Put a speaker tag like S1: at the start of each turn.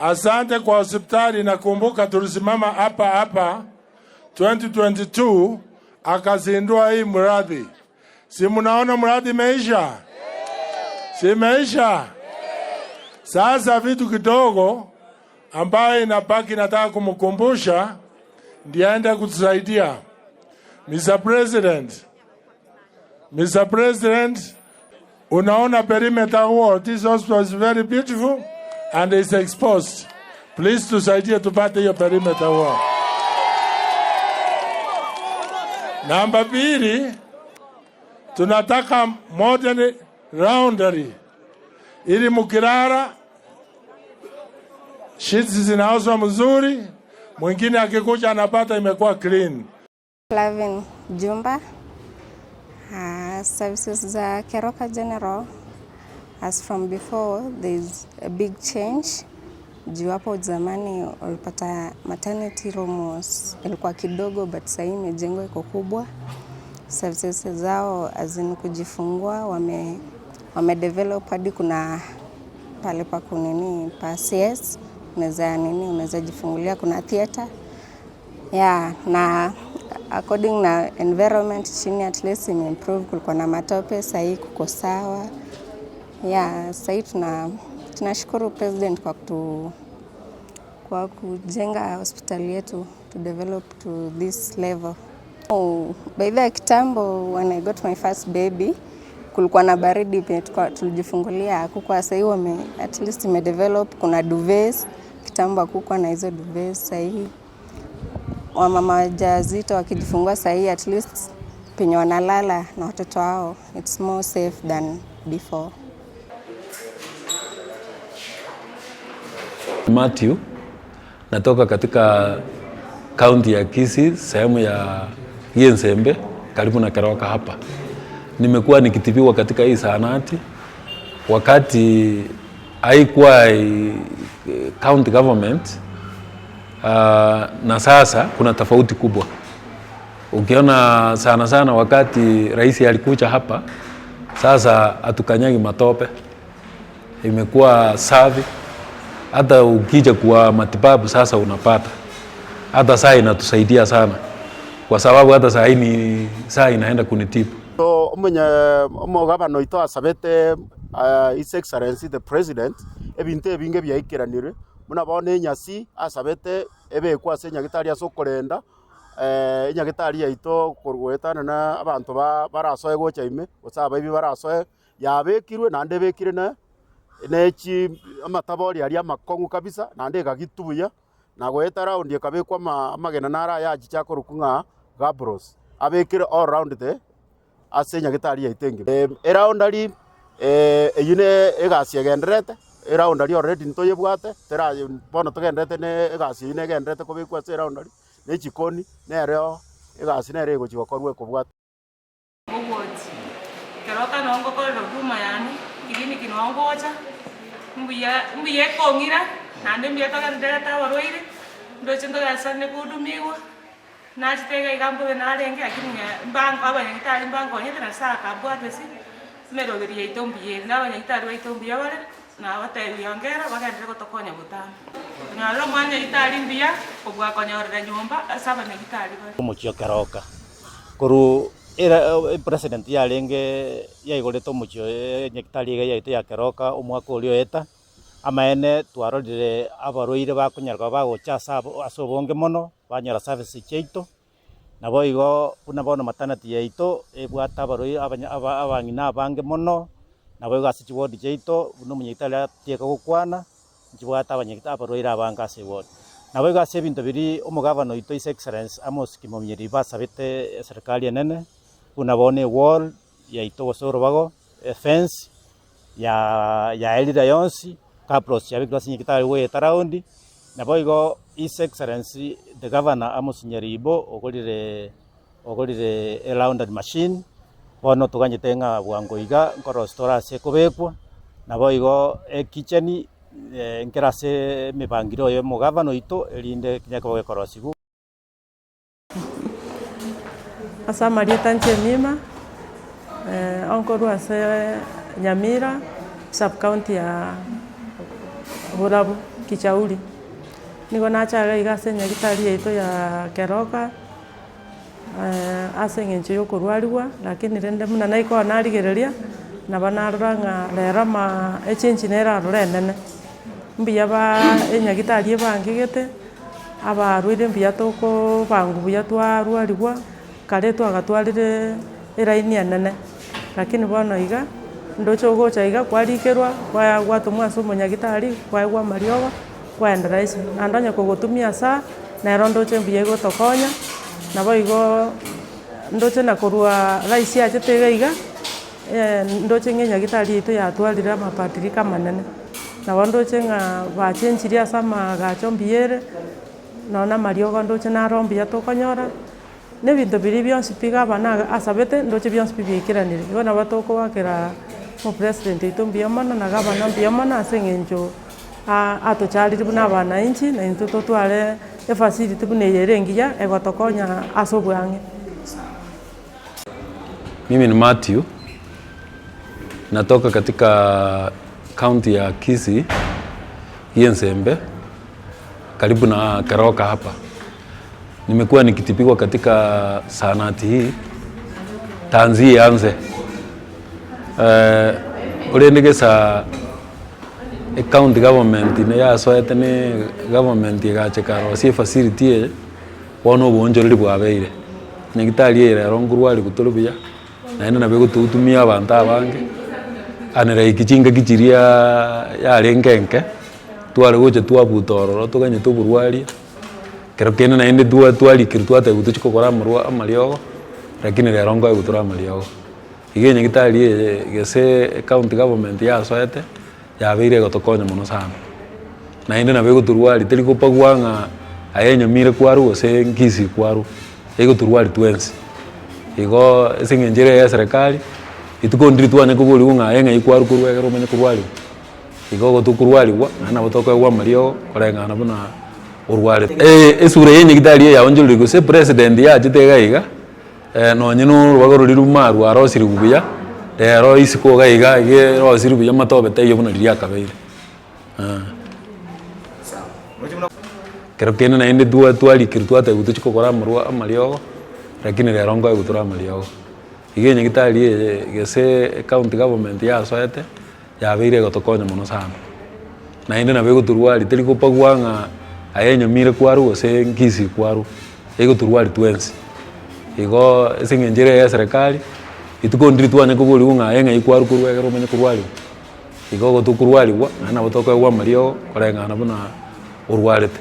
S1: Asante kwa hospitali nakumbuka tulisimama hapa hapa 2022 akazindua hii mradi. Si mnaona mradi imeisha? Si imeisha? Sasa vitu kidogo ambayo inabaki nataka kumkumbusha ndiye aende kutusaidia. Mr. President, Mr. President, unaona perimeter wall, this hospital is very beautiful and is exposed. Please tusaidie tupate hiyo perimeter wall. Namba pili, tunataka modern laundry ili mukilala sheets zinaoshwa mzuri, mwingine akikuja anapata imekuwa clean.
S2: Flavin Jumba, uh, services za Keroka General as from before there is a big change juu hapo zamani ulipata maternity room was ilikuwa kidogo but sahii imejengwa iko kubwa. Services zao as in kujifungua wame, wame develop hadi kuna pale pa kunini pa CS unaweza nini unaweza jifungulia, kuna theater yeah, na according na environment chini at least imeimprove. Kulikuwa na matope, sahii kuko sawa. Yeah, sahii tuna tunashukuru president kwa kutu, kwa kujenga hospitali yetu to develop to this level. Oh, by the way, kitambo when I got my first baby kulikuwa na baridi pia tulijifungulia hakukuwa. Sahii wame at least imedevelop, kuna duvets. Kitambo hakukuwa na hizo duvets. Sahii wamama wajawazito wakijifungua sahii at least penye wanalala na watoto wao it's more safe than before.
S3: Matthew, natoka katika kaunti ya Kisii, sehemu ya Giensembe karibu na Keroka hapa. Nimekuwa nikitibiwa katika hii zahanati wakati haikuwa county government uh, na sasa kuna tofauti kubwa. Ukiona sana sana wakati rais alikuja hapa, sasa hatukanyagi matope, imekuwa safi. Hata ukija kwa matibabu sasa unapata, hata saa inatusaidia sana, kwa sababu hata saa hii ni saa inaenda kunitibu.
S4: So omonye omogabana oito asabete His Excellency the President ebinto ebinge biaikeranirwe, buna bono enyasi asabete ebekwe ase enyagitari ase okorenda enyagitari yaito korwa na abanto ba barasoe gocha ime, gose abaibi barasoe, yabekirwe naende ebekire ne ne chi amatabori aria amakong'u kabisa, naende egagitwa buya, na goeta round ekabekwa ama amagena naro ayachiche akorokwa ng'a gabros, abekire all round the ase enyagitari yaito engima. Eraundari eyio ne egasi egendererete, eraundari already ntoyebwate, tera bono togendererete na egasi eyio negendererete kobekwa ase eraundari, na echikoni, nero egasi nere egochi gokorwa ekobwata.
S5: Ogochi keroka noo ngokorera huduma yane, clinic noo ngocha, mbuya mbuya ekong'ira, naende mbuya togendererete abarwaire, ndoche ntogesane kohudumiwa, nachete iga iga mbobe narenge lakini mbango abanyagitari mbankonyete Nyasaye akambwata ase emeroberi yaito mbuya ere, na abanyagitari baito mbuya bare, nabatebi ongera bagenderere gotokonya botambe. Konyorera omwana nyagitari mbuya, kobua konyorera nyomba ase abanyagitari bare.
S6: Omochie o Keroka. Korwa era epresident yarenge yaigorete omochie oyo enyagitari iga yaito ya Keroka omwaka oria oeta, amaene twarorire abarwaire bakonyara koba bagocha ase abo ase obonge mono, banyora services chiaito, naboigo buna bono maternity yaito ebwate abarwaire abanya aba abang'ina abange mono, naboigo ase chiward chiaito buna omonyagitari atieka gokwana. Nchibwate abanyagete abarwaire abange ase eward. Naboigo ase ebinto biria omogavana oito His Excellency Amos Kimomnyeri basabete eserikali enene buna bono ewall yaito gose orobago, efence ya yaerire yonsi, cabros chiabekirwe ase nyagitari goeta round. Naboigo His Excellency the Governor Amos Nyaribo ogorire ogorire elaundry machine, bono toganyete ng'a bwango iga nkorosia tore ase ekobekwa, naboigo ekicheni nkere ase emebangire oyo omogavana oito erinde kenyare koba gekorosiwa.
S7: Ase amarieta inche Emima, nkorwa ase Nyamira, sub county ya Borabu. Kichauri. Nigo nacha iga iga ase enyagitari yaito ya Keroka, ase eng'encho ya okorwariwa, lakini rende buna naikoo narigereria, nabo narora ng'a rero ama echange nere aroro enene. Mbuya baa enyagitari ebangegete, abarwaire mbuya tokobangwa buya twarwariwa, kare twagatwarire eraini enene, lakini bono iga, ndoche ogocha iga kwarikerwa, kwaya gwatomwa ase omonyagitari, kwaegwa amariogo, kwaenda rahisi. Naende onye kogotumia asa, nero ndoche mbuya egotokonya, nabo igooo ndoche na korwa rahisi achete iga iga, ndoche ng'a enyagitari yaito yatwarire amabadiliko amanene. Nabo ndoche ng'a bachenchirie ase amagacho mbuya ere, nonya na amariogo ndoche naro mbuya tokonyora. Na ebinto biria bionsi pi gavana asabete, ndoche bionsi pi biaikeranire. Igo nabo tokoakera omopresident oito mbuya mono na gavana mbuya mono ase eng'encho atocharire buna abananchi, na intwe totware efacility buna eye ere engiya egotokonya ase obwang'e.
S3: Mimi ni Mathew, natoka katika county ya Kisii, Giensembe, karibu na Keroka hapa. Nimekuwa nikitibiwa katika zahanati hii tanzi ianze korende gesa ecounty government neyasoete ne government egacha ekarosia efacility eye, bono oboonchoreri bwabeire. Nyagetari eye rero nkorwariwa tore buya, naende nabo egotohutumia abanto abange, unlike chingaki chiriaaa yarenge enke, tware gocha twabuta ororo toganyete oborwaria. Ekero kende naende twarikirwe twatebiwa tochie kogora amarwa amariogo, lakini rero nkoegwa tore amariogo. Iga enyagitari eye gese ecounty government yasoete, yabeire egotokonya mono sana. Naende nabo egotorwaria teri kobagua ng'a aye enyamira kwarwa gose nkisii kwarwa, egotorwaria twensi. Igo ase eng'encho ere ya eserekari, rituko ndiri twanya koboriwa ng'a aye ng'ai kwarwa korwa ekero omanye korwariwa. Igo gotokorwarigwa, naende nabo tokoegwa amariogo koreng'ana buna orwarete. Esura ya enyagitari eye yaonchoreire gose president yachete iga iga, nonye na orobaga roria ruma rwarosirigwe buya, rero isiko iga iga iga erosiri buya matobe taiyo buna riria akabeire. Ekero kende naende twarikirwe twatebiwa tochie kogora amarwa amariogo, lakini rero nkoegwa tore amariogo. Iga enyagitari eye gese ecounty government yasoete. Yabeire egotokonya mono sana, naende nabo egotorwaria teri kobagua ng'a aye enyamira kwarwa gose nkisii kwarwa, egotorwaria twensi. Igo ase eng'encho ere ya eserekari, rituko ndiri twanya koboriwa ng'a aye ng'ai kwarwa korwa ekero omanye korwariwa. Igo gotokorwariwa, naende nabo tokoegwa amariogo koreng'ana buna orwarete.